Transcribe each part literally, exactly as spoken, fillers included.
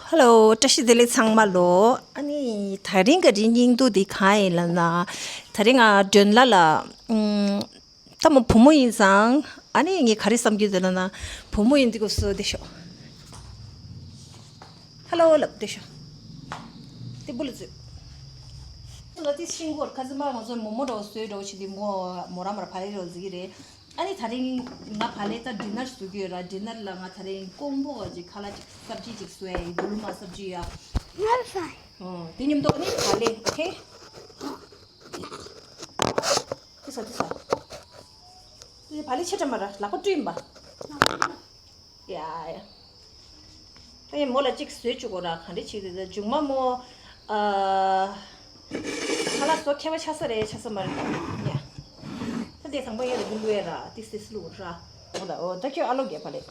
ཧེ་ལོ། བཀྲ་ཤིས་བདེ་ལེགས་ཚང་མ་ལོ། ཨ་ནི་དེ་རིང་གི་རིན་སྙིང་སྡུག་འདི་གང་ཡིན་ལབ་ན། དེ་རིང་ང་སྒྲོན་ལ་ལ། ཨུམ། ད་མོ་བུ་མོ་ཡིན་ཙང་། ཨ་ནི་ངས་ག་རེ་བསམ་གྱི་འདུག་ལབ་ན། བུ་མོ་ཡིན་དུས་སྐབས་སུ་བདེ་ཤོག་ཧེ་ལོ་ལབ་བདེ་ཤོག་དེ་བུ་ལ་བཙུད། ལ་དེ་ཤིང་སྒོར་ཁ་ཙི་མ་ང་ཚོ་མོ་མོ་འདྲ་བོ་བཟོས་འདྲ་བོ་བྱེད་དུས་མོ་མོ་ར་མ་ར་ཕ་རེ་རོ་ཟིག་གི་རེད། ཨ་ནི་དེ་རིང་ང་ཕ་ལེ་ད་ཌི་ནར་བཟོ་གི་ཡོད་ར། ཌི་ནར་ལ་ང་དེ་རིང་ཀོང་པོ་ག་ཅིག་ཁ་ལ་ཅིག་སབ་ཇི་ཅིག་བཟོ་ཡ་ཡིན། དུ་ལུ་མ་སབ་ཇི་ཡ། ང་ཕ། ཨོ། དེ་མཉམ་དུ་ཨ་ནི་ཕ་ལེ། ཨོ་ཁེ། དེ་ས་དེ་ས། དེ་ཕ་ལེ་ཆེ་དྲ་མ་ར་ལག་པ་བཀྲུས་ཡིན་པ། ཡ་ཡ། ཨེ་མོ་ལ་གཅིག་བཟོས་བཅུག་གོ་ར། ག་འདྲ་བྱེད་དེ་ད་མཇུག་མ་མོ། ཨ། ཁ་ལག་བཟོ་མཁས་པ་ཆགས་ས་རེད་ཆགས་ས་མ་རེད་ཡ། ད་དེ་དང་པོ་ཡ་ལ་གི་བླུག་ཡ་ར་ཏིག་སིག་བླུག་ར། འོ་ད་འོ་ད་ཁྱོད་ཨ་ལོ་རྒྱས་པ་རེད།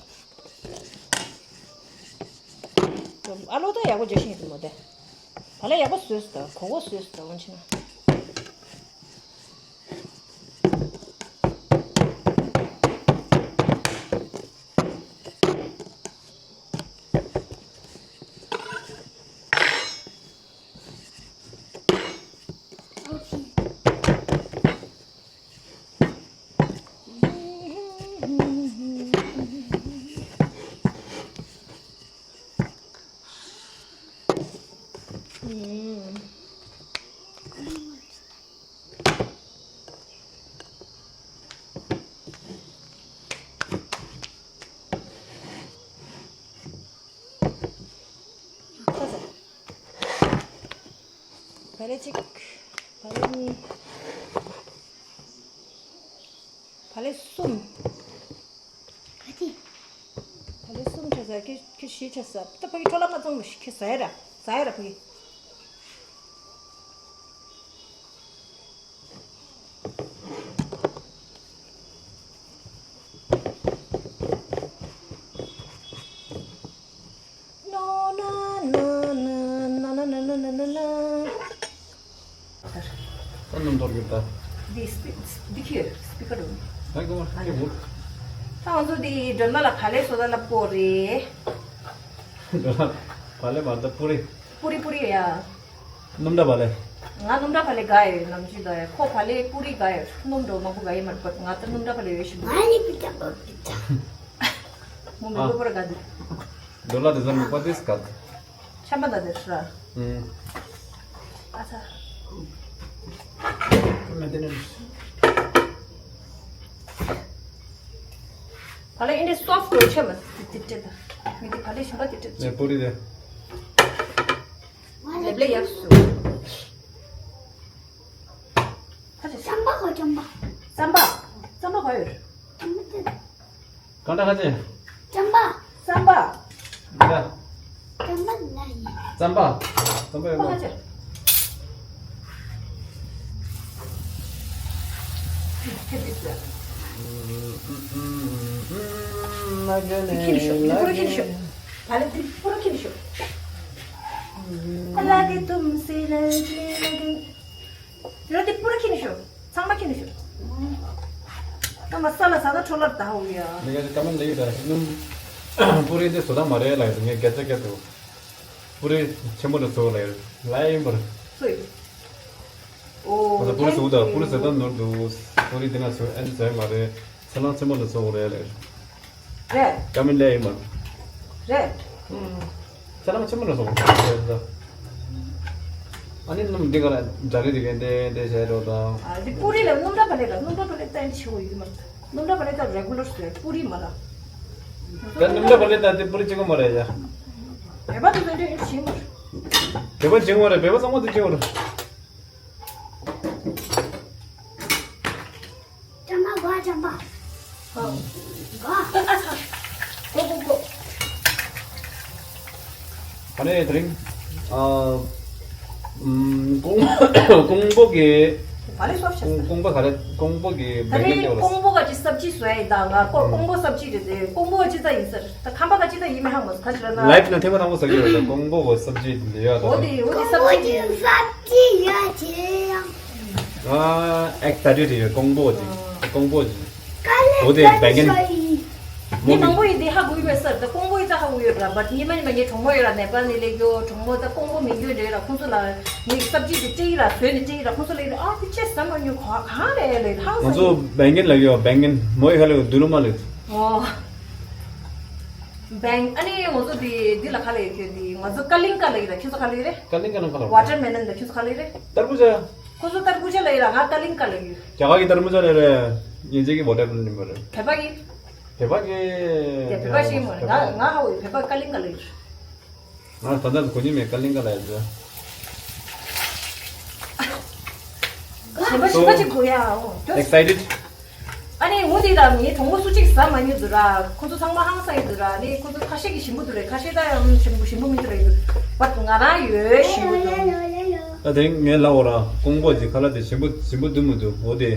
ཨ་ལོ་ད་ཡག་པོ་བརྗོད་ཤེས་ཡིན་མོ་དེ། ད་ལ་ཡག་པོ་བཟོས་སོ་ད་གོ་གོ་བཟོས་སོ་ད་འོན་ཆེ་ན། ཕ་ལེ་གཅིག་ཕ་ལེ་གཉིས། ཕ་ལེ་གསུམ། ག་དེ། ཕ་ལེ་གསུམ་ཆ་ས་ཁྱི་ཁྱི་བཞི་ཆ་ས། ད་ཕ་གི་འཕྲོ་ལ་མ་བཙོང་མི་ཤི་ཁྱི་ཟ་ཡ་ར་ཟ་ཡ་ར་ཕ་གི། ད་སྣུམ་གཏོར་གྱི་ད། འདི་སྤི་འདི་ཁྱེར་སྤི་ཀར་འདུག་ད་གོ་མ་ཁྱེར་བུ། ད་ང་ཚོ་འདི་སྒྲོལ་མ་ལ་ཕ་ལེ་བཟོ་ད་ལབ་གོ་རེད། སྒྲོལ་མ་ཕ་ལེ་མ་ད་པུ་རི། པུ་རི་པུ་རི་ཡ། སྣུམ་འདྲ་བ་ལས། ང་སྣུམ་འདྲ་བ་ལས་དགའ་ཡོད་ནམ་རྒྱུན་དགའ་ཡོད། ཁོ་བ་ལས་པུ་རི་དགའ་ཡོད། སྣུམ་འདྲ་མང་པོ་དགའ་ཡོད་མ་རེད་པ། ང་ད་སྣུམ་འདྲ་བ་ལས་ཡོད་ཤི་མོ། ང་ནི་པི་ཏ་པ་པི་ཏ། མོ་མི་ཨ། པོ་པོ་ར་དགའ་འདུག་ཌོ་ལར་དེ་ཚོ་མི་པ་དེ་སྐད། ཆམ་པ་ད་དེ་ཧྲ། ཨུམ། ཨ་ཚ། མེ་ཏེ་ནེ། བ་ལས་ཨིན་དེ་སོབ་ཏོ་ཆེ་མ་དེ་དེ་ད། མི་དེ་བ་ལས་ཞིམ་པ་དེ་དེ། ནེ་པུ་རི་དེ། ལེབ་ལེ་ཡག་སུ། ཙམ་པ་གོ་ཙམ་པ། ཙམ་པ། ཙམ་པ་གོ་ཡོད། ཙམ་པ་དེ། གང་འདྲ་ཁ་ཅན། ཙམ་པ། ཙམ་པ། འདྲ། ཙམ་པ་ལ་ཡིན། ཙམ་པ། ཙམ་པ་ཡོད་པ་མ། ཁ་ཅན། ཁྱེར་ཤོག་འདི་པུ་ར་ཁྱེར་ཤོག་བ་ལས་འདི་པུ་ར་ཁྱེར་ཤོག་ཨ་ལ་གི་ཏུམ་སི་ལ་གི་ལ་གི། དེ་ལ་དེ་པུ་ར་ཁྱེར་ནས་ཤོག་ཚང་མ་ཁྱེར་ནས་ཤོག་ད་མ་ས་ལ་ཟ་ད་འཕྲོ་ལར་ད་ཧོ་ཡ། ནི་ག་ཀ་མན་ལེ་ཡོད་ད་ནུམ། པུ་རི་དེ་བཟོ་ད་མ་རེད་ལ་ཡོད་ངས་སྐད་ཆ་སྐད་དུ། པུ་རི་ཆེན་པོ་ལ་བཟོ་ལ་ཡོད་ལ་ཡིན་པར། སུ་ཡོད། ཨོ། ད་པུ་རི་བཟོ་ད་པུ་རི་ཟ་ད་ནོར་འདུག་པུ་རི་དེ་ན་བཟོ་ཨན་བཟོ་མ་རེད། ཚ་ལང་ཆེན་པོ་ལ་བཟོ་རེད་ལ་ཡོད། རེད། ཀ་མི་ལེ་ཡིན་མ། རེད། ཚ་ལང་ཆེན་པོ་ལ་བཟོ་རེད། ཨ་ནི་སྣུམ་འདི་ག་ལ་འཇའ་རིས་འདི་ག་འདི་འདི་བྱས་འགྲོ་དང་། ཨ་འདི་པུ་རི་ལ་སྣུམ་འདྲ་བ་ལས་ལ་སྣུམ་འདྲ་བ་ལས་ཏན་ཆེ་བོ་ཡོད་མ། སྣུམ་འདྲ་བ་ལས་ད་རེ་གུ་ལར་སུ་པུ་རི་མ་ལ། ད་སྣུམ་འདྲ་བ་ལས་ད་འདི་པུ་རི་གཅིག་པོ་མ་རེད་ཡ། བེ་བ་དུ་ད་འདི་ཨིན་ཆིང་མ། བེ་བ་གཅིག་པོ་རེད་བེ་བ་ཚང་མ་འདི་གཅིག་པོ་རེད། ཅམ་པ་གོ་ཅམ་པ། གོ། གོ་གོ་གོ། ཨ་ནི་དེ་རིང་ཨ། ཀོང་ཀོང་པོ་གི། ག་རེ་སོབ་ཤ། ཀོང་པོ་ག་རེ་ཀོང་པོ་གི་ད་བེ་ཀན་ནི་ཏེ་ཀོང་པོ་ག་ཅི་སབ་ཅི་བཟོ་ཡ་ཡིན་ད་ང་ཀོ་ཀོང་པོ་སབ་ཅི་རེད་དེ་ཀོང་པོ་ག་ཅི་ད་ཡིན་ཟེར་ད་ཁམས་པ་ག་ཅི་ད་ཡིན་མི་ཧང་མོ་ཁ་ཅི་ར་ན། ལའིབ་ན་ཐེངས་མ་དང་པོ་ཟ་གི་ཡོད་ད་ཀོང་པོ་གི་སབ་ཅི་ཡོད་ད། འོ་དེ་འོ་དེ་སབ་ཅི། སབ་ཅི་ཡོད་དེ་ཡང་། ཨ་ཨེག་ད་དེ་རེད་ཀོང་པོ་ཅི་ཀོང་པོ་ཅི། འོ་དེ་བེ་ཀན། མི་མང་པོ་ཡིས་འདི་ཧ་གོ་གི་མེད་ས་རེད། ད་ཀོང་པོ་ཡིས་ད་ཧ་གོ་ཡོད་ར། བཊ་ཉི་མ་ཉི་མ་ངའི་གྲོགས་མོ་ཡོད་ར། ནེ་པཱལ་ནས་སླེབས་རྒྱུ་གྲོགས་མོ། ད་ཀོང་པོ་མི་འགྱུར་འདྲ་ཡོད་ར། ཁོང་ཚོ་ལ་ངས་སབ་ཇི་དེ་སྤྲད་ཡིན་ར། བཟོས་ནས་སྤྲད་ཡིན་ར། ཁོང་ཚོ་ལ་ཡིན་ར། ཨ་དེ་ཅི་ཟ་མ་མྱོང་། ག་གང་རེད་ལབ། ཧང་སང་། ང་ཚོ་བན་གན་ལབ་ཡོད། བན་གན། མོ་ཡིས་ཧ་ལས་དུ་ལུ་མ་ལབ། ཨོ། བན། ཨ་ནི་ང་ཚོ་འདི་འདི་ལ་ག་ལབ་ཡོད་ཁྱོད། འདི་ང་ཚོ་ཀ་ལིང་ཀ་ལབ་ཡོད་ར། ཁྱོད་ཚོ་ག་ལབ་ཡོད་རེད། ཀ་ལིང་ཀ་ལ་ག་ལབ། ཝ་ཊར་མེ་ལོན་ལ་ཁྱོད་ཚོ་ག་ལབ་ཡོད་རེད། ཏར་བུ་ཇ། ཁོ་ཚོ་ཏར་བུ་ཇ་ལབ་ཡོད་ར། ང་ཀ་ལིང་ཀ་ལབ་ཡོད། རྒྱ་གར་གྱི་ཏར་མུ་ཇ་ལབ་རེད། ངེད་ཅག་གི་ཝ་ཊར་མེ་ལོན་ལབ་རེད། བོད་པ་གི། བོད་པ་གི། ཡ་བོད་པ་ཞིག་མ་རེད། ང་ང་ཧ་གོ་ཡོད། བོད་པ་ཀ་ལིང་ཀ་ལབ་ཡོད། ང་ད་ལྟ་གོ་མྱོང་མེད། ཀ་ལིང་ཀ་ལབ་ཡོད། ཞིམ་པ་ཞིམ་པ་ཅིག་གོ་ཡ། ཨོ། Excited. ཨ་ནི་འོ་དེ་ར་ངའི་གྲོགས་མོ་སུ་གཅིག་ཟ་མ་མྱོང་འདུག་ར། ཁོ་ཚོ་ཚང་མ་ཧང་སང་ཡོད་འདུག་ར། ཨ་ནི་ཁོ་ཚོ་ཁ་ཤས་ཀྱིས་ཞིམ་པོ་འདུག་རེད། ཁ་ཤས་ད་ཡང་ཞིམ་པོ་ཞིམ་པོ་མི་འདུག་རེད་འདུག། བཊ་ང་རང་ཡོད་ཞིམ་པོ་འདུག། ད་དེ་ངས་ལབ་པ་ར། ཀོང་པོ་གི་ཁ་ལག་དེ་ཞིམ་པོ་ཞིམ་པོ་འདུག་མི་འདུག། འོ་དེ་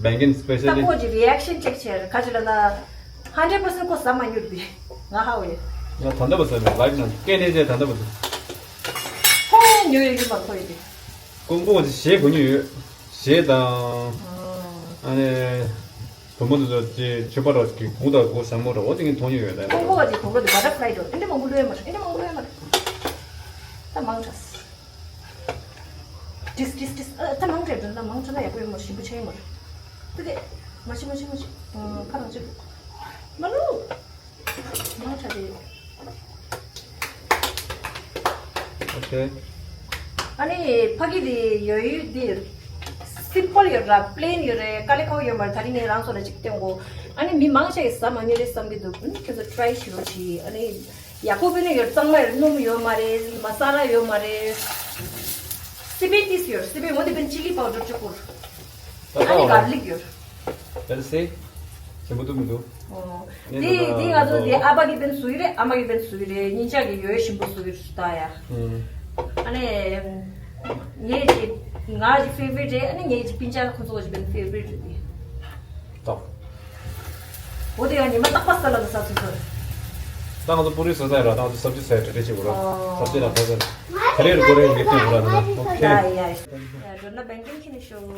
བན་གན་སི་པེ་ཤལ་ལི། ད་ཁོ་གི་རི་ཨེག་ཤན་ཅེག་བྱས་ར། ཁ་ཅིག་ལ་ན་ཧན་ཌེཌ་པར་སེན་ཊི་ཁོ་ཟ་མ་མྱོང་འདུག། ང་ཧ་གོ་ཡོད། ང་ད་ལྟ་བར་ཟ་མེད། ལའིབ་ནང་སྐད་ནས་བྱས་ད་ལྟ་བར་ཟ། ཁོ་ཉོ་ཡོད་ཡོད་མ་ཁོ་ཡོད་དེ། ཀོང་པོ་གི་གཞས་གོ་མྱོང་ཡོད། གཞས་དང་། ཨ་ནི། བུ་མོ་དེ་ཚོ་ཅིག་ཆོས་པ་ར་གི་གུང་དང་གོ་ཟང་མོ་ར། འོ་དེ་ངས་མཐོང་མྱོང་ཡོད་ད། ཀོང་པོ་བ་ཅིག་གོང་པོ་དེ་བ་ཊར་ཕ་ལའི་འགྲོ། ཨེ་འདྲ་མང་པོ་ལོས་མ་རེད། ཨེ་འདྲ་མང་པོ་ལོས་མ་རེད། ད་མང་དྲགས། ཏིས་ཏིས་ཏིས། ཨ་ད་མང་དྲགས་འགྲོ་ན་མང་དྲགས་ན་ཡག་པོ་ཡོད་མ་རེད། ཞིམ་པོ་ཆགས་ཡོད་མ་རེད། ད་དེ། མ་ཤི་མ་ཤི་མ་ཤི། ཁ་རང་ཅིག་མ་ལུ། མང་དྲགས་རེད། ཨོ་ཁེ། ཨ་ནི་ཕ་གི་དེ་ཡོད་ཡོད་དེ་སིམ་པལ་ཡོད་ར། པི་ལེན་ཡོད་རེད། དཀའ་ལས་ཁག་ཡོད་མ་རེད། ད་རིང་ངས་རང་ཚོ་ལ་ཅིག་སྟོན་གོ། ཨ་ནི་མི་མང་ཆེ་གིས་ཟ་མ་མྱོང་རེད་བསམ་གི་འདུག། ཨ་ནི་ཁྱོད་ཚོ་ཊ་རའི་བྱེད་རོགས་གྱིས། ཨ་ནི་ཡག་པོ་དཔེ་ནི་ཡོད། གཙང་མ་ཡོད། སྣུམ་ཡོད་མ་རེད། མ་ས་ལ་ཡོད་མ་རེད། སི་པན་ཏིས་ཡོད། སི་པན་འོ་དེ་པན་ཅི་ལི་པའུ་ཌར་ཅིག་བསྐོར། ད་ཨ་ནི་གར་ལིག་ཡོད། ད་སེ། ཞིམ་པོ་འདུག་མི་འདུག། ཨོ། ངས་དེ་ད་དེ་ང་ཚོ་དེ་ཨ་ཕ་གི་པན་བཟོ་གི་རེད། ཨ་མ་གི་པན་བཟོ་གི་རེད། གཉིས་ཆ་གི་ཡོད་ཞིམ་པོ་བཟོ་གི་རེད་ད་ཡ། ཨུམ། ཨ་ནི། ངའི་ཅིག་ངའི་ཅིག་ཕེ་ཝ་རིཊ་རེད། ཨ་ནི་ངའི་ཅིག་སྤུན་ཆ་ཁོ་ཚོ་ཅིག་པན་ཕེ་ཝ་རིཊ་རེད་དེ། ཏོ། འོ་དེ་ཡང་ཉི་མ་རྟག་པ་ས་ལ་ལ་ས་སུ་སོ། ད་ང་ཚོ་པུ་རི་བཟོ་ས་ཡ་ར། ད་ང་ཚོ་སབ་ཇི་ཟ་ཡ་གྲ་སྒྲིག་བྱེད་དགོས་ར། ཨོ། སབ་ཇི་ལ་ད་ཟ། ག་རེ་རུ་གོ་རེ་ངེས་སྟོན་དགོས་ར། ད་ན་ཨོ་ཁེ། ཡ་ཡ་ཡ། འགྲོ་ན་བན་གན་ཁྱེར་ནས་ཤོག།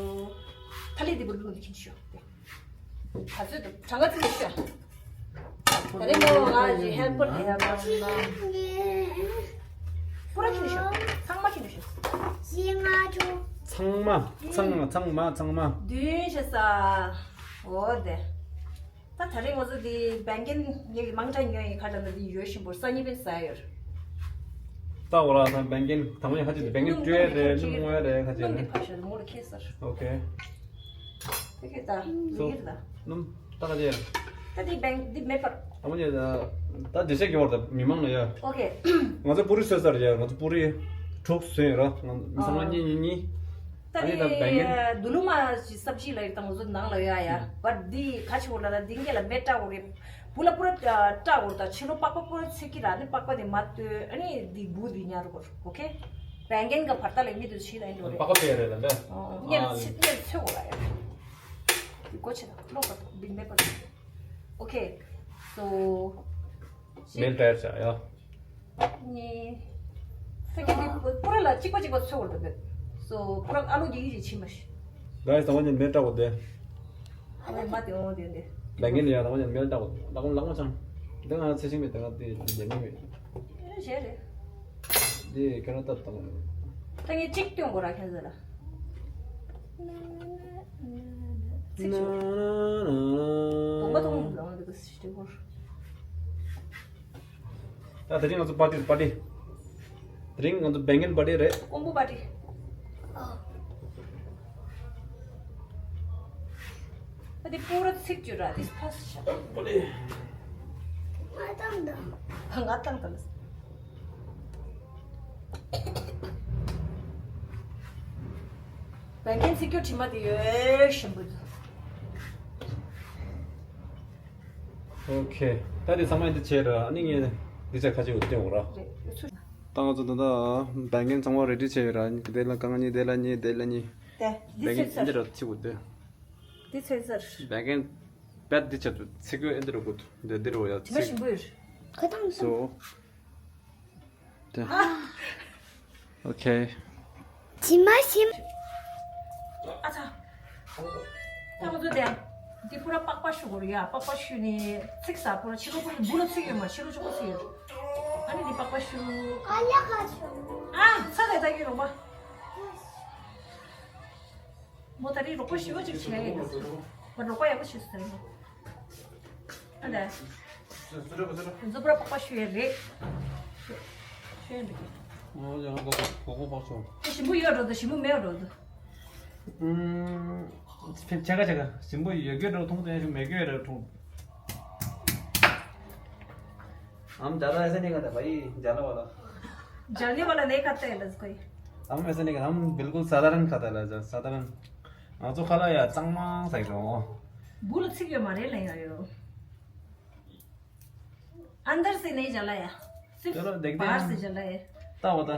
ཐ་ལི་དེ་བུ་རུ་ཁྱེར་ནས་ཤོག། ད་ཚོད་དུ་གྲངས་ཀ་ཚིག་ཤོག། ད་རེས་མོ་ང་ཡི་ཧེལ་པར་དེ་ཧེལ་པར་ན། པུ་ར་ཁྱེར་ཤོག། ཚང་མ་ཁྱེར་ཤོག། ཚང་མ་ཚང་མ་ཚང་མ་ཚང་མ། བདུན་བྱས་ས། འོ་དེ། ད་ད་རེས་ང་ཚོ་འདི་བན་གན་ངས་མང་དྲགས་ཉོས་ཡིན། ཁ་ལ་ན་འདི་ཡོད་ཞིམ་པོ། སང་ཉིན་པས་ཟ་ཡོད། ད་འོ་ར་ད་བན་གན་དང་པོ་ཡང་ཁ་ཅིག་བན་གན་བཅོས་རེད། སྣུམ་ངོ་རེད། ཁ་ཅིག་སྣུམ་རེད། འདི་ཕར་ཞོག། མོ་ལ་ཁེལ་སར། ཨོ་ཁེ། དེ་གས་ད། སོ། ཡིར་ད། སྣུམ་ད་ག་ཅེ། ད་དེ་བན་འདི་མེད་པར། ཨ་མ་ཉེ་ད། ད་དེ་ཤེས་ཀྱི་བར་ད་མི་མང་ལ་ཡ། ཨོ་ཁེ། ང་ཚོ་པུ་རི་བཟོས་ཚར་ཡ། ང་ཚོ་པུ་རི་དྲུག་བཟོས་ཡོད་ར། ང་མི་ཚང་མ་ཨ། གཉིས་གཉིས་གཉིས། ད་ཨ་ནི་ད་བན་གན། དེ་དུ་ལུ་མ་ཞིག་སབ་ཇི་ལ་ཡོད་དང་བཟོ་ནང་ལ་ཡོད་ཡ། བར་འདི་ག་ཆེ་བོ་ལ་ད་འདི་ངེད་ལ་མེ་སྲེག་འོ་རེད། བུ་ལ་པུ་ར་སྲེག་འོ། ད་ཕྱི་ལོ་པགས་པ་པུ་ར་ཚིག་གི་ར་ནི་པགས་པ་དེ་མ་ལྟོས། ཨ་ནི་འདི་བུ་འདི་ཉར་རོ། ཨོ་ཁེ། བན་གན་ག་བར་ད་ལས་མི་དུ་ཕྱི་ལ་ཡིན་འགྲོ་རེད། པགས་པ་པེ་རེད་ལ་འདྲ། ཨོ་ངེད་ལ་ཨ། ཚིག་ངེད་ལ་ཚོད་འོ་ལ་ཡ། འདི་གོ་ཆེ་ད་ལོག་པ་འདི་མེད་པ། ཨོ་ཁེ། སོ། མེལ་ཊ་ཡར་བྱ་ཡ། ནི། ས་ཀྱད་འདི་པུ་ར་ལ་གཅིག་པ་གཅིག་པ་ཚོད་འོ་ད་འདོད། སོ་པུ་ར་ཨ་ལུ་གི་ཡི་རི་ཕྱིན་པ་ཞིག། ག་ཡི་ད་མ་ཉན་མེལ་ཊ་འོ་དེ། ཨ་ལེ་མ་དེ་འོ་དེ་འདི། བན་གན་ཡ་ད་མ་ཉན་མེལ་ཊ་འོ། ལག་མ་ལག་མ་ཆང་། འདི་ང་ཚེ་ཤིང་མེད། ད་ང་དེ་ཉན་མི་མེད། ཨེ་བྱས་རེད། འདི་ཁྱེད་རང་ལྟ་དང་། ད་ངས་གཅིག་སྟོན་དགོས་ར་ཁྱེད་ཚོ་ལ། ཚིག་ཆུ། དོང་པ་དོང་ལ་འོང་འདུག་ཟེར་ཏེ་བོར། ད་དེ་རིང་ང་ཚོ་པར་ཊི་པར་ཊི། དེ་རིང་ང་ཚོ་བན་གན་པར་ཊི་རེད། ཀོང་པོ་པར་ཊི། ད་དེ་པུ་ར་ཚིག་ཆུ་ར་དེ་ཕ་སི་ཤ། པར་ཊི། ང་བཏང་དང་། ང་བཏང་དང་། བན་གན་ཚིག་སྐྱོ་དྲི་མ་དེ་ཡོད་ཞིམ་པོ་འདུག། ཨོ་ཁེ། ད་དེ་ཚང་མ་འདི་བྱས་ར། ཨ་ནི་ངས་འདི་ཆ་ཁ་ཅིག་འུ་སྟོན་འོ་ར། རེད་ཚུ། ད་ང་ཚོ་ད་ལྟ་བན་གན་ཚང་མ་རེ་ཌི་བྱས་ཡོད་ར། དེ་ལ་གང་གཉིས། དེ་ལ་གཉིས། དེ་ལ་གཉིས། དེ་འདི་བན་གན་ཚོད་ཚར། འདི་ར་ཚིག་འུ་སྟོན། འདི་ཚོད་ཚར། བན་གན་བད་འདི་ཆ་དུ་ཚིག་གོ་ཨེ་འདི་ར་གུ་འདི་འདི་ར་ཡ་དྲི་མ་ཚིག་ཞིམ་པོ་ཡོད། ཁ་ཐང་སོ། དེ། ཨོ་ཁེ། དྲི་མ་ཞིམ། ཨ་ཚ། ད་ང་ཚོ་དེ། འདི་པུ་ར་པགས་པ་བཤུ་དགོས་རེད་ཡ། པགས་པ་བཤུས་ནས་ཚིག་ཟ། པུ་ར་ཕྱི་ལོགས་པུ་ར་འབུ་ལ་ཚིག་ཡོད་མ། ཕྱི་ལོགས་ཆོག་པོ་ཚིག་ཡོད། ཨ་ནི་འདི་པགས་པ་བཤུ། ཨ་ལ་ཁ་ཆུ། ཨ་ཚ་ལས་ད་ཡོད་རོགས་པ། མོ་ད་རེས་རོགས་པ་ཞི་བ་ཅིག་བྱས་ཡིན། མ་རོགས་པ་ཡག་པོ་བྱས་སོང་ད་རེས་མོ། ཨ་ད། ང་ཚོ་པུ་ར་པགས་པ་བཤུ་ཡས་རེད། བཤུ་ཡས་འདུག་ཨོ་ཡང་གོ་གོ་གོ་པགས་ཆུ། ཞིམ་པོ་ཡོད་འགྲོ་འདུག་ཞིམ་པོ་མེད་འགྲོ་འདུག་ཨུམ། ཕྱེད་ཀ་ཕྱེད་ཀ་ཞིམ་པོ་ཡོད་རྒྱུ་འགྲོ་འཐུང་དེ་ཞིམ་མེད་རྒྱུ་རེད་འཐུང་། हम ज़्यादा ऐसे नहीं खाता भाई, जाने वाला। जाने वाला नहीं खाता है लस कोई। हम ऐसे नहीं खाता, हम बिल्कुल साधारण खाता है, साधारण। ང་ཚོ་ཁ་ལག་ཡ་གཙང་མ་ཟ་གི་རེད། འབུ་ལ་ཚིག་ཡོད་མ་རེད་ལབ་ཡ་ཡོད། अंदर से नहीं जला है, सिर्फ चलो, देखते हैं। बाहर से जला है। ད་འོ་ད།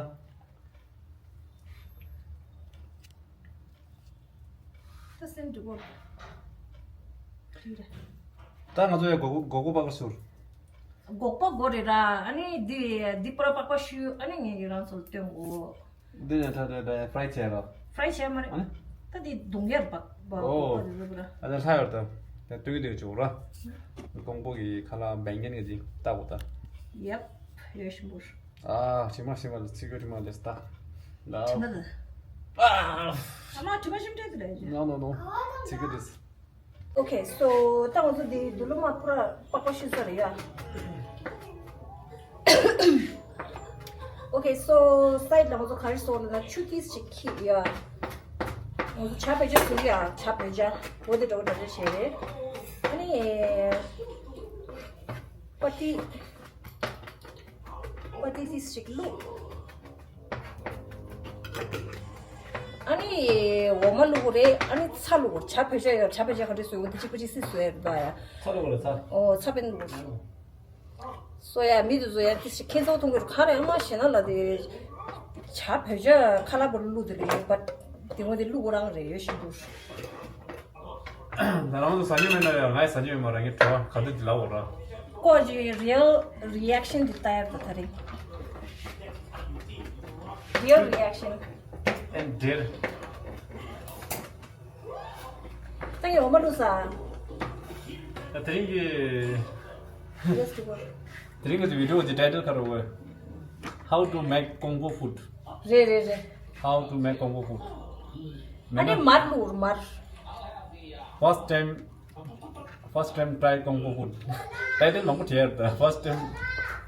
ད་སེམས་འགྲིག་གོ། ཁྲིད་རེད། ད་ང་ཚོ་ཡ་སྒོག་སྒོག་པགས་པ་བཤུ། སྒོག་པ་སྒོག་རེད་ར། ཨ་ནི་འདི་འདི་པུ་ར་པགས་པ་བཤུ། ཨ་ནི་ངས་ཡི་རང་ཚོ་སྟོན་གོ། འདི་ནས་ད་ད་ད་ཕ་རའི་བྱས་ར། ཕ་རའི་བྱས་མ་རེད། ཨ་ནི། ད་འདི་བརྡུང་ཡར་པགས་པ་ཨོ། སྒོག་པ་འདི་ཚོ་པུ་ར། ཨ་ད་ལྷ་ཡོར་ད། ད་ཏུག་ཏུག་བྱུག་ར། ཀོང་པོ་གི་ཁ་ལག་བན་རྒྱན་གྱི་ཅིག་ལྟ་གོ་ད། ཡབ། ཡོད་ཞིམ་པོ། ཨ་ཞིམ་མ་ཞིམ་མ་ལ་ཚིག་གི་ཞིམ་མ་ལས་ད། ལ། ཞིམ་མ་ད། ཨ། ཨ་མ་ཞིམ་མ་ཞིམ་དྲན་དུ་ལས། No, no, no. ཚིག་གི་དེས། Okay, so ད་ང་ཚོ་འདི་དུ་ལུ་མ་པུ་ར་པགས་པ་བཤུ་ས་རེད་ཡ། Okay, so side ལ་ང་ཚོ་ག་རེ་བཟོ་ལབ་ན་ཆུ་ཏིས་ཅིག་ཁྱི་ཡ། ང་ཚོ་ཇ་བོད་ཇ་བཟོ་གི་ཡ། ཇ་བོད་ཇ། འོ་དེ་འདྲ་བོ་འདྲ་འདྲ་བྱས་རེད། ཨ་ནི་པ་ཏི། པ་ཏི་ཏིས་ཅིག་བླུགས། ཨ་ནི་འོ་མ་བླུགས་རེད། ཨ་ནི་ཚྭ་བླུགས། ཇ་བོད་ཇ་ཡོད། ཇ་བོད་ཇ་ག་འདྲ་བཟོས་འོ་དེ་གཅིག་པ་གཅིག་སྲིད་བཟོས་ཡོད་པ་ཡ། ཚྭ་བླུགས་རེད་ཚྭ། ཨོ་ཚྭ་བན་བླུགས། སོ་ཡ་མི་དུ་བཟོ་ཡ་ཏིས་ཅིག་ཁྱེད་ཚོ་མཐོང་གི་རུ་ཁ་རེ་ཨ་མ་ཞེ་ན་ལ་དེ། ཇ་བོད་ཇ་ཁ་ལག་པོ་བླུགས་དེ་རེད་ཡོད་པ། དེ་ངོ་དེ་བླུགས་རང་རེད་ཡོད་ཞིག་འདུག་ད་རང་ཚོ་ཟ་རྒྱུ་མེད་ན་ཡང་ངས་ཟ་རྒྱུ་ཡོད་མ་རང་གི་བྲོ་བ་ག་དུས་དེ་ལབ་འོ་ར། ཀོ་ཇི་real reaction འདི་ལྟ་ཡག་ད་ད་རེད། Real reaction. And did. ད་ངས་འོ་མ་བླུགས་ས། ད་དེ་རིང་གི། Yes, to go. དེ་རིང་གི་video གི་title ག་རེ་བས། How to make Kongpo food. རེད་རེད་རེད། How to make Kongpo food. ཨ་ནི་མར་བླུགས་མར། First time, first time try Kongpo food. Title མང་པོ་བྲིས་ཡོད་ད། First time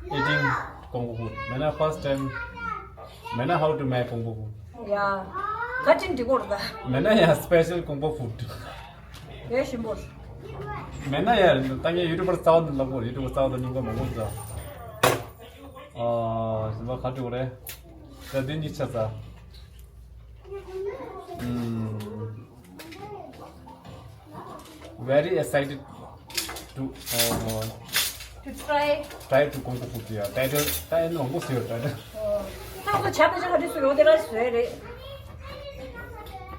eating Kongpo food. མེད་ན་first time. མེད་ན་how to make Kongpo food. ཡ། ག་ཅིན་འགྲིག་གོ་ར་ད། མེད་ན་ཡ་special Kongpo food. ཡ་ཞིམ་པོ། མེད་ན་ཡ་ད་ངས་YouTuber རྩ་བ་ནས་ལབ་གོ། YouTuber རྩ་བ་དང་སྙིང་པོ་མང་པོ་ཟ། ཨ་ཞིམ་པ་ག་འགྲིག་གོ་རེད། ད་འདི་གཉིས་ཆ་ཟ། ཨུམ། Very excited to, uh, to try. Try to Kongpo food, yeah. Title, title མང་པོ་ཟེར་title. ད་ཁོ་ཇ་བོད་ཇ་ག་འདྲ་བཟོས་རེད་འོ་དེ་རང་བཟོས་རེད།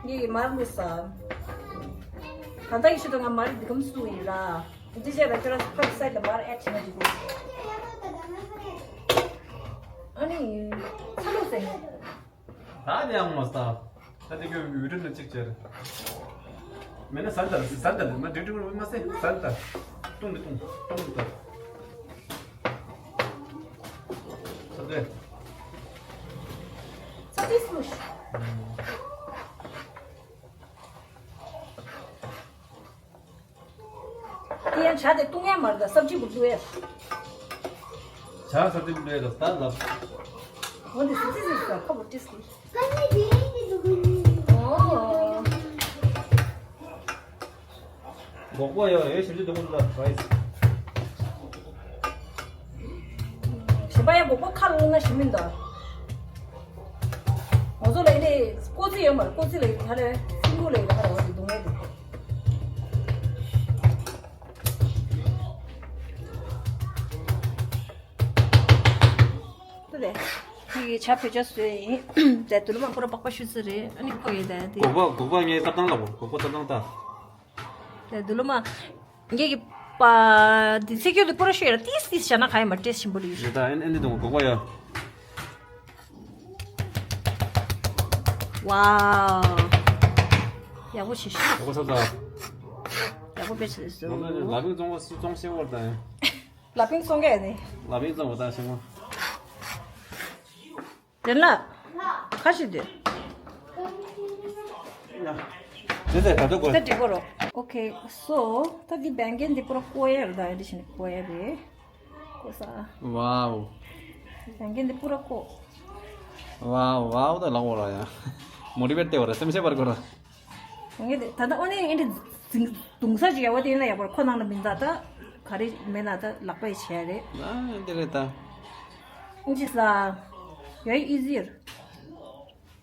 ངས་མར་བླུགས་ས། གང་ལྟར་ཡིན་ཞུ་དང་ང་མར་འདི་གམ་བཟོས་ཡིན་ར། འདི་བྱས་ལ་ཁྱོད་རང་ཕར་side ལ་མར་add བྱེད་ན་འགྲིག་གི། ཨ་ནི། ཚ་ལོ་ཟེར། ད་དེ་ཡང་མ་ཟ། ད་དེ་གི་video ནང་གཅིག་བྱས། མེད་ན་ཟ་ད་ཟ་ད་མ་འགྲིག་འགྲིག་མ་ཟེར་ཟ་ད། བཏུང་དེ་བཏུང་བཏུང་དེ་ད། ཟ་དེ། ཟ་དེ་སུ། དེ་ཡང་ཇ་དེ་བཏུང་ཡ་མ་རེད་ད། སབ་ཇི་བུ་བླུགས་ཡ། ཇ་སབ་ཇི་བུ་བླུགས་ཡ་ད་ལབ། འོ་འདི་སི་སི་སི་ཁ་བུ་ཏིས་ལི། ཨོ། སྒོག་པ་ཡ་ཡ་ཞིབ་ཅིག་འདུག་ལ་རའི་སི། ཞིམ་པ་ཡ་སྒོག་པ་ཁ་ལ་བླུགས་ན་ཞིམ་མིན་ད། ང་ཚོ་ལ་ཡི་ལེ་ཀོ་ཙི་ཡོད་མ་རེད། ཀོ་ཙི་ལ་ཡི་ཧ་ལེ་སིང་གུ་ལ་ཡི་ཧ་ལེ་འོ་དེ་བརྡུང་ཡ་དེ། དེ་ལས་ངེད་ཀྱིས་ཇ་བོད་ཇ་བཟོས་ཡིན། དེ་དུ་ལུ་མ་པུ་ར་པགས་པ་བཤུས་ཚར་རེད། ཨ་ནི་ཁོ་ཡི་དེ་དེ། སྒོག་པ་སྒོག་པ་ངས་བཏབ་སྟངས་ལབ་གོ། སྒོག་པ་བཏབ་སྟངས་ལྟ། དེ་དུ་ལུ་མ་ངེད་ཀྱི་པ་དེ་ཚིག་སྐྱོ་དེ་པུ་ར་ཤོད་ཡ་ཏིས་ཏིས་བྱས་ན་ག་ཡིན་པ་ཏེས་ཞིམ་པོ་ལུས་རེད། ད་ཨེ་ཨེ་འདི་དང་སྒོག་པ་ཡ། ཝའོ། ཡག་པོ་བྱས་ཤག་ཡག་པོ་ཚ་ཚ། ཁོ་པེ་ཆེ་སོ། ལ་ཕིང་བཙོང་བ་སུ་བཙོང་ཤེས་བར་དང་། ལ་ཕིང་བཙོང་གས་ནི། ལ་ཕིང་བཙོང་བ་དང་ཤེས་མོ། དེ་ལ། ཁ་ཤི་དེ། དེ་ཚེ་ད་དུ་གོ། ད་འགྲིག་གོ་རོ། ཨོ་ཁེ། སོ། ད་འདི་བེང་གན་འདི་པུ་ར་ཀོ་ཡ་ར་ད་འདི་ཤི་ནི་ཀོ་ཡ་རེད། ཀོ་ས། ཝའོ། བེང་གན་འདི་པུ་ར་ཀོ། ཝའོ་ཝའོ་ད་ལག་འོ་ར་ཡ། མོ་ཊི་ཝེཊ་ཏེ་འོ་ར་སེམས་ཤེས་པར་གོ་ར། ངས་དེ་ད་ལྟ་ཨོ་ནི་ཨེ་འདྲ་འཛིང་གདུང་ས་ཅིག་ཡོད་པ་དེ་ཡིན་ན་ཡག་པར་ཁོ་ནང་ལ་མི་འཛག་ད་ག་རེ་མེད་ན་ད་ལག་པས་བྱས་རེད། ཨ་འདི་རེད་ད། ཨིན་ཇི་ས། ཡོད་ཨི་ཟིར།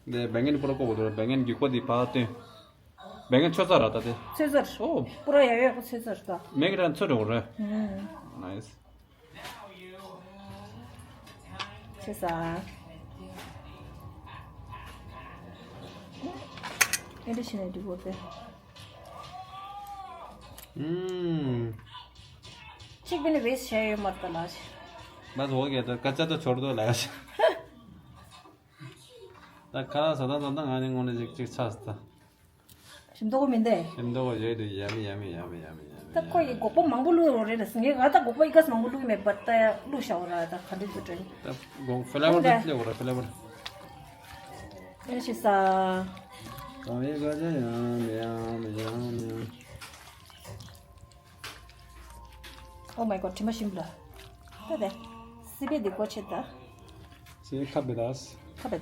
འདི་བེང་གན་པུ་ར་ཀོ་བོ་དོ་ར་བེང་གན་རྒྱུག་པ་འདི་ཕར་སྟོན། བེང་གན་ཆོད་ས་ར་ད་དེ། ཚོད་ཚར། ཨོ། པུ་ར་ཡ་ཡོད་ཁོ་ཚོད་ཚར་ད། མེ་གི་ར་ཚོད་འགྲོ་རེད། ཨུམ། ནའིས། ཆེ་ས། ཨེ་འདྲ་བྱས་ནས་འགྲིག་གོ་པས། ཨུམ། གཅིག་པུ་ནི་ཝེ་སི་ཊི་བྱས་ཡོད་མ་རེད་ད་ལགས། མ་ཟོ་གེ་ད་ཀ་ཅ་ད་ཆོར་དོ་ལགས། ད་ཁ་ཟ་ད་ད་ད་ང་ནི་དངོས་གནས་ཅིག་ཅིག་ཆགས་སོང་ད། ཞིམ་མདོག་མིན་ཏེ། ཞིམ་མདོག་ཡོད་དུ་ཡ་མི་ཡ་མི་ཡ་མི་ཡ་མི་ཡ་མི་ད་ཁོ་ཡི་སྒོག་པ་མང་པོ་བླུགས་ཡོད་རེད་ལ་ཟེར་ངས་ང་ད་སྒོག་པ་ཡི་ག་ས་མང་པོ་བླུགས་མེད་པར་ད་ཡ་བླུགས་བཞག་ཡོད་ར་ད་ག་འདྲ་འདུག་དྲན། ད་སྒོག་ཕི་ལེ་ཝར་ད་ལེ་ཝར་ཕི་ལེ་ཝར། ཡ་ཤི་ས། གང་ཡི་ག་ཅ་ཡ་མི་ཡ་མི་ཡ་མི་ཡ། Oh my god དྲི་མ་ཞིམ་པོ་ལ། ད་དེ། སི་པེ་འདི་སྒོ་ཕྱེ་ད། སི་ཁ་བེ་དཱས། ཁ་བེ།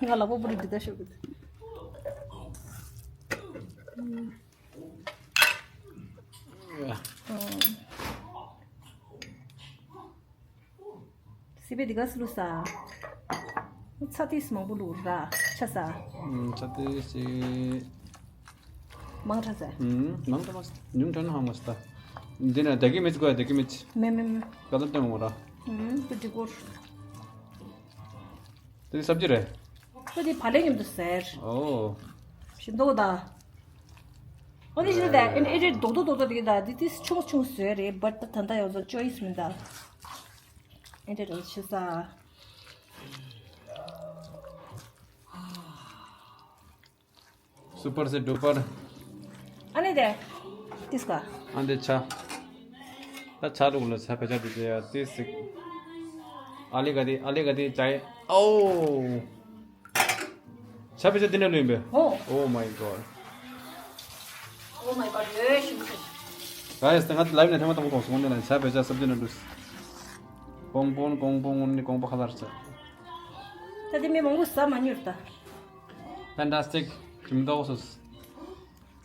ང་ལག་པ་པུ་རི་འདི་ད་ཤོག་གི། སི་པེ་འདི་ག་སི་བླུགས་ས། ཚྭ་ཏིས་མང་པོ་བླུགས་ར་ཆ་ས། ཚྭ་ཏིས་ཅིག་མང་དྲགས་ས། མང་དྲགས་མ་ཉུང་དྲགས་ན་ཧང་མ་ས་ད། འདི་ན་དེ་གི་མི་ཚི་གོ་ཡ་དེ་གི་མི་ཚི། མེ་མེ་མེ། ཀ་ལ་སྟོན་འོ་ར། ཏུ་འདི་གོར། དེ་སབ་ཇི་རེད། ཁོ་དེ་བག་ལེབ་མཉམ་དུ་ཟེར། ཨོ། ཞིམ་མདོག་ད། ཨོ་དེ་ཞིམ་ད་ཨེ་ཨེ་རེད་རྡོག་རྡོག་རྡོག་རྡོག་དེ་གི་ད་དེ་དེ་ཆུང་ཆུང་བཟོས་རེད་བཊ་ད་ད་ལྟ་ཡོད་ཚོ་ཅོ་ཡིས་མིན་ད། ཨེ་རེད་རེད་ཆི་ས། སུ་པར་སེ་ཌུ་པར། ཨ་ནི་དེ། ཏིས་ཀ་ཨ་འདི་ཆ། ད་ཆ་ལུག་ལ་ཆ་བེ་ཆ་འདི་དེ་ཡ་ཏིས་སིག་ཨ་ལི་ག་དི་ཨ་ལི་ག་དི་ཅའི། ཨོ། ཆ་བེ་ཆ་འདི་ནས་ལུས་པས། ཨོ། Oh my god. Oh my god ཡོད་ཤིང་ཤིང་། ག་ཡ་སྟེ་ང་ལའིབ་ནས་ཐེངས་མ་དང་པོ་མཐོང་སོང་ནས་ཆ་བེ་ཆ་སབ་ཇི་ནས་ལུས། ཀོང་པོ་ཀོང་པོ་ངོ་ནི་ཀོང་པོ་ཁ་ལར་ཆ། ད་དེ་མི་མང་པོ་ཟ་མ་མྱོང་ད། Fantastic ཞིམ་མདོག་སོ།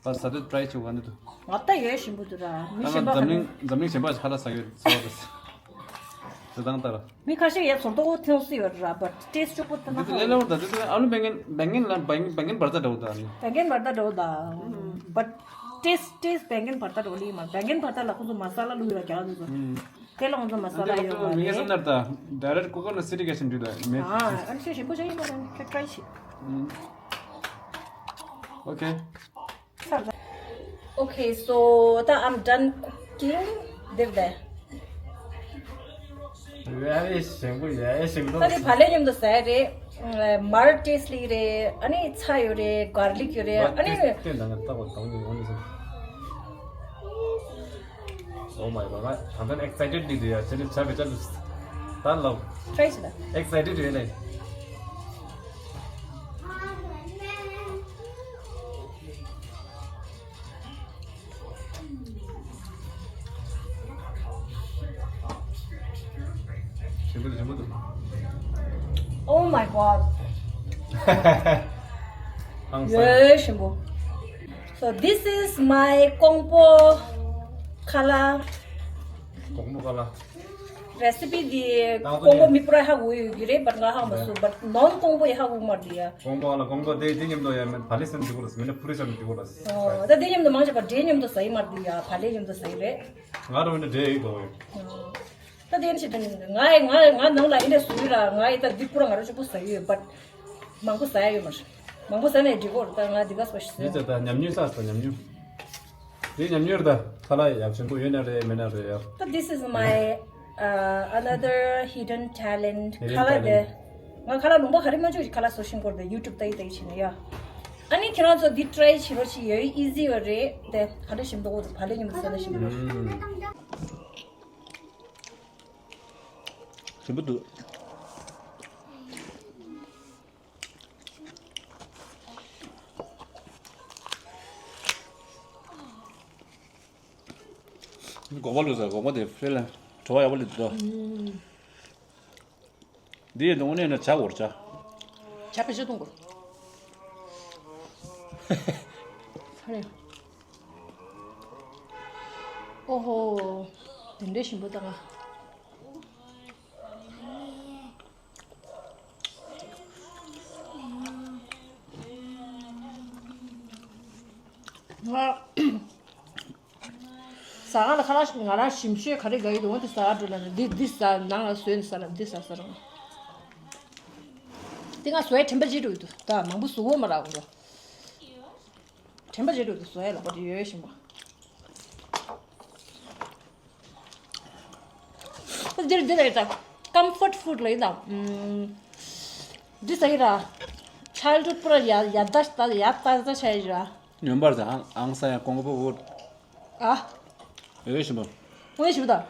བ་ས་དུ་ཊ་རའི་བྱུང་ག་ནི་དུ། ང་ད་ཡོད་ཞིམ་པོ་འདུག་ར་མི་ད་གཞན་པ་ཁ་འཛམ་གླིང་འཛམ་གླིང་གཞན་པ་ཁ་ལ་ཟ་ཡོད་ཟ་བ་རེད། དེ་དང་ལྟར། མི་ཁ་ཤས་ཡ་ཚོར་དོ་ཐེངས་སུ་ཡོད་ར་བ་ཊེ་སི་ཊི་ཅོག་པོ་ད་ན་འདི་ཧ་ལས་ལས་བར་ད་འདི་ཨ་ལུ་བེང་གན་བེང་གན་ལ་བེང་བེང་གན་བར་ད་འདྲ་བོ་ད་ནི། བེང་གན་བར་ད་འདྲ་བོ་ད། བ་ཊེ་སི་ཊེ་སི་བེང་གན་བར་ད་འདྲ་བོ་ལི་མ་བེང་གན་བར་ད་ལ་ཁོ་ཚོ་མ་ས་ལ་ལུ་ཡོད་ར་རྒྱ་ལ་དུ་ཚོ། དེ་ལ་ང་ཚོ་མ་ས་ལ་ཡོད་མ་མི་ངེས་རེད། སེམས་ནར་ད་direct cooker ལ་སི་ཊི་གེ་ཤིན་འདུས་ད་མེད། ཨ་ཨ་ནི་ཤེས་ཞིམ་པོ་ཞིག་ཡིན་པ་དང་ཁྱོད་ཊ་རའི་བྱེད། Okay. Okay, so ད་I'm done cooking. འདིར་བསྡད། ཡ་ཡེ་ཞིམ་པོ་ཡ་ཡེ་ཞིམ་པོ། ད་དེ་བག་ལེབ་མཉམ་དུ་ཟ་ཡ་རེད། མར་ཊེ་སི་ལི་རེད། ཨ་ནི་ཚྭ་ཡོད་རེད། གར་ལིག་ཡོད་རེད། ཨ་ནི། ཏེ་ནང་ལ་ལྟ་བ་དང་ཡོང་ནི་སོང་། Oh my god ང་ད་ལྟ་ཨེག་སའི་ཊེཌ་འདི་འདུག་ཡ། ཆ་ནི་ཆ་བེ་ཆ་འདུག་ད་ལོ། ཊ་རའི་བྱེད་ད། ཨེག་སའི་ཊེཌ་རེད་ལེ། ཞིམ་པོ་འདུག་ཞིམ་པོ་འདུག Oh my god. ཨང་སང་། ཡོད་ཞིམ་པོ། So this is my ཀོང་པོ་ཁ་ལག་ཀོང་པོ་ཁ་ལག་རེ་སི་པི་འདི་ཏང་ཏུ་ཀོང་པོ་ནི་མི་པུ་ར་ཧ་གོ་ཡོད་ཀྱི་རེད། བཊ་ང་ཧ་མ་སུ་བཊ་ནོན་ཀོང་པོ་ཡི་ཧ་གོ་མ་འདི་ཡ། ཀོང་པོ་ལ་ཀོང་པོ་དེ་དེ་མཉམ་དུ་ཡ་མེད་བ་ལི་སན་འདི་གོ་ལ་སི་མི་ན་པུ་རི་སན་འདི་གོ་ལ་སི། ཨོ་ད་དེ་མཉམ་དུ་མང་ཆེ་བ་འབྲས་མཉམ་དུ་ཟ་ཡི་མ་འདི་ཡ་བ་ལི་མཉམ་དུ་ཟ་ཡི་རེད། ང་རོ་ནི་འབྲས་ཡོད་དོ། ད་དེ་ནི་ཞིག་ད་ནི་ང་ཡི་ང་ཡི་ང་ནང་ལ་ཨིན་འདྲ་སུ་ཡོད་ར་ང་ཡི་ད་འདི་པུ་ར་ང་རོ་གཅིག་པུ་ཟ་ཡི་ཡོད་བཊ་མང་པོ་ཟ་ཡ་ཡོད་མ་རེད། མང་པོ་ཟ་ནས་འགྲིག་གོ་རེད། ད་ང་འདི་ག་སོ་ཞིག་ཟ། འདི་ཚོ་ད་ཉམས་མྱོང་ས་ད་ཉམས་མྱོང་། དེ་ཉམས་མྱོང་རེད་ད། ཁ་ལག་ཡག་ཆེན་པོ་ཡོད་ན་རེད་མེད་ན་རེད་ཡ། ད་this is my uh, another hidden talent. Hidden talent. ཁ་ལག་དེ། ང་ཁ་ལག་ལུང་པ་ག་རེ་མ་བྱུང་ཞིག་ཁ་ལག་བཟོ་ཤེས་གོ་རེད་ཡུ་ཊུབ་ལྟ་ཡི་ལྟ་ཡི་བྱས་ནས་ཡ། ཨ་ནི་ཁྱེད་རང་ཚོ་འདི་ཊ་རའི་བྱེད་རོགས་བྱེད། ཡོད་ཨི་ཛི་ཡོད་རེད་དེ། ག་འདྲ་ཞིམ་འདུག་གོ། བག་ལེབ་མཉམ་དུ་ཟ་ན་ཞིམ་པོ་འདུག་ཞིམ་པོ་འདུག་སྒོག་པ་བླུགས་ས། སྒོག་པ་དེ་ཧྥེ་ལ་བྲོ་བ་ཡག་པོ་སླེབས་འདུག་འདི་ཡི་དངོས་གནས་ན་ཇ་འོར་ཇ། ཇ་ཕལ་ཆེར་འཐུང་དགོས། ཧ་རེ། ཨོ་ཧོ། དེ་འདྲའི་ཞིམ་པོ་ད་ང་། ང་ཟ་ཁང་ལ་ཁ་ལག་ང་རང་ཞིམ་ཤོས་ག་རེ་དགའ་ཡི་འདུག་འོ་དེ་ཟ་འགྲོ་ལབ་ན། འདི་འདི་ཟ། ནང་ལ་བཟོས་ནས་ཟ་ལབ། འདི་ཟ་ཟ་རུང་། དེ་ང་བཟོ་ཡ་དྲན་པ་བརྗེད་འགྲོ་གི་འདུག་ད་མང་པོ་བཟོ་གོ་མ་རག་འགྲོ། དྲན་པ་བརྗེད་འགྲོ་གི་འདུག་བཟོ་ཡ་ལག་པ་དེ་ཡོད་ཞིམ་པོ། འདིར་འདི་ལ་ཡོད་ད། ཀམ་ཕོར་ཊི་ཕུཌ་ལ་ཡིན་ད། འདི་ཟ་གི་ར། ཆའི་ལྡུད་པུ་ར་ཡ་ཡ་ད་ད་ཡ་ད་ད་ཆ་ཡི་ར། ཉམས་པར་ཟ། ཨང་ས་ཡ་ཀོང་པོ་ཕུཌ། ཨ། ཡོད་ཞིམ་པོ། ཨོ་ཡ་ཞིམ་པོ་ད།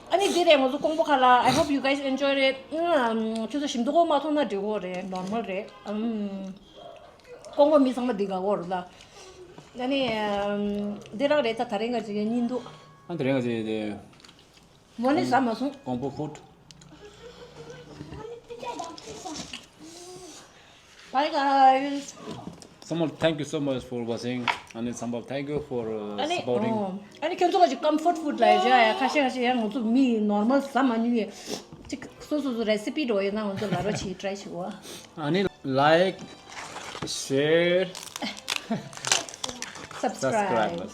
ཨ་ནི་འདི་རེད་ང་ཚོ་ཀོང་པོ་ཁ་ལག I hope you guys enjoy it. ཁྱོད་ཚོ་ཞིམ་མདོག་མ་མཐོང་ན་འགྲིག་གོ་རེད། ནོར་མལ་རེད། ཨམ། ཀོང་པོ་མི་ཚང་མ་འདི་དགའ་གོ་རེད་ལ། ཨ་ནི་འདི་རང་རེད། ད་ད་རེས་ང་ཚོ་ཡ་སྙིང་སྡུག་ཨ་ད་རེས་ང་ཚོ་ཡ་དེ། མོ་ནི་ཟ་མ་སོང་། ཀོང་པོ་ཕུཌ། Bye guys. Someone, thank you so much for watching. And then someone, thank you for uh, ཨ་ནི་supporting. ཨོ། ཨ་ནི་ཁྱོད་ཚོ་ག་ཅིག་ཀམ་ཕོར་ཊི་ཕུཌ་ལ་ཡ་ཡ་ཁ་ཤས་ཁ་ཤས་ཡ་ང་ཚོ་མི་ནོར་མལ་ཟ་མ་མྱོང་ཡ། ཅིག་སོ་སོ་སོ་རེ་སི་པི་འགྲོ་ཡོད་ན་ང་ཚོ་ལ་རོ་ཆི་ཊ་རའི་བྱེད་གོ་ཨ་ནི་like, share, subscribe. Subscribe.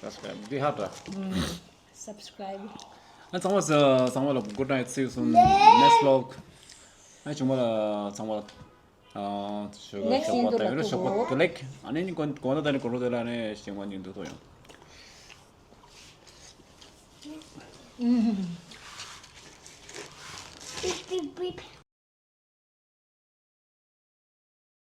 Subscribe འདི་ཧ་ད། Subscribe. ཨ་ཚང་མ་ཚང་མ་ལ་good night, see you soon next vlog. ཨ་ཆུང་མ་ལ་ཚང་མ་ལ་ཨ་ཞོགས་པ་ཞོགས་པ་དང་ཡོད་ན་ཞོགས་པ་དུ་ལེགས། ཨ་ནི་གོན་གོན་ད་ནི་གོན་རོ་དེ་ལ་ནི་ཞིང་མ་ཉིན་དུ་ཐོ་ཡོང་། Beep, beep, beep.